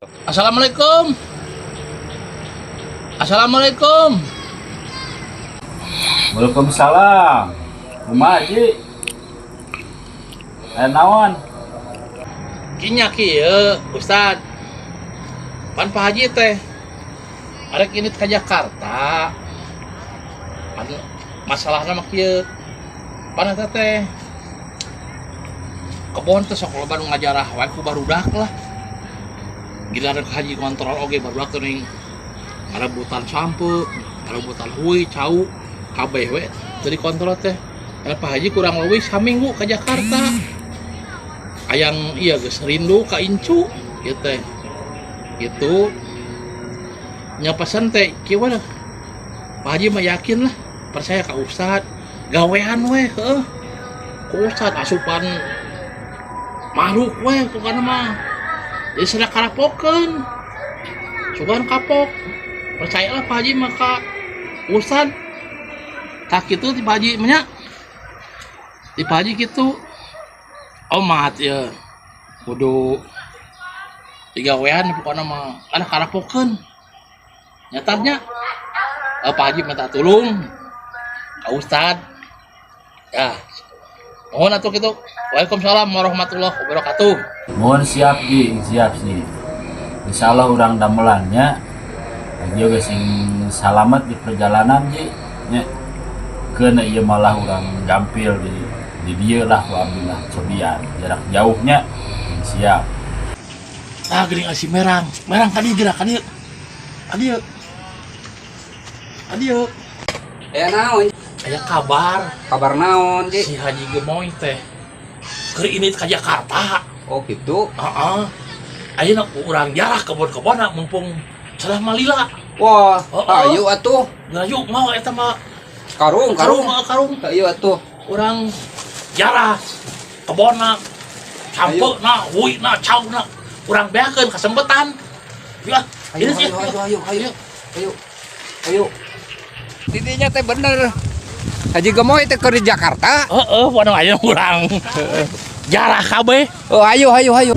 Assalamualaikum. Assalamualaikum. Waalaikumsalam. Kumaha, Ji? Aya naon? Kinya kieu, Ustad. Pan Pak Haji teh arek ini ke Jakarta. Pan masalahna mah kieu. Pan eta teh kebon teh sok loba nu ngajarah wae ku barudak lah. Giliran Haji kontrol oge barudak teh ning ngarebutan sampeu, ngarebutan hui, cau, kabeh we teu dikontrol teh. Karena Pak Haji kurang lebih saminggu ke Jakarta. Ayang iya geus rindu ka incu gitu teh. Gitu. Nya pesan teh kieu we lah. Pak Haji mah yakin lah, percaya ka Ustad. Gawean we heuh. Ku Ustad asupan makhluk we pokokna mah. Jadi sedang karapokeun. Sugan kapok. Percayalah Pak Haji mah ka Ustad. Tah kitu ti Pak Haji mah nya. Ti Pak Haji kitu. Omat ya. Kudu digawean pokokna mah ada karapokeun. Nyatanya Pak Haji minta tulung ka Ustad. Ya. Mohon atuh kitu. Waalaikumsalam warahmatullahi wabarakatuh. Mohon siap, Ji, siap sih. Insyaallah urang damelan nya. Haji oge sing salamet di perjalanan, Ji. Nya. Keuna ieu malah urang gampil di dieu lah ku abdi lah cobian jarak jauhnya siap. Nah, geuning si Merang. Merang ka dieu geura ka dieu. Ka dieu. Ka dieu. Aya naon? Aya kabar. Kabar naon, Ji? Si Haji Gemoy teh keur ini ka Jakarta. Oh, gitu. Heeh. Ayeuna urang jarah kebon-kebonna mumpung celah malila. Wah, Oh, oh. ayo atuh. Nah, yuk mau eta mah. Karung, karung, karung. Karung. Ayo atuh. Urang jarah kebonna, sampeuna, huina, cauna. Urang beakeun kasempetan. Ya, Ayo, ini sih. ayo, ayo, ayo, ayo. Ayo. Ayo. Tidinya teh bener. Haji Gemoy teh keur di Jakarta. Heeh, waduh, ayeuna urang jarah kabeh. Oh, ayo, ayo, ayo.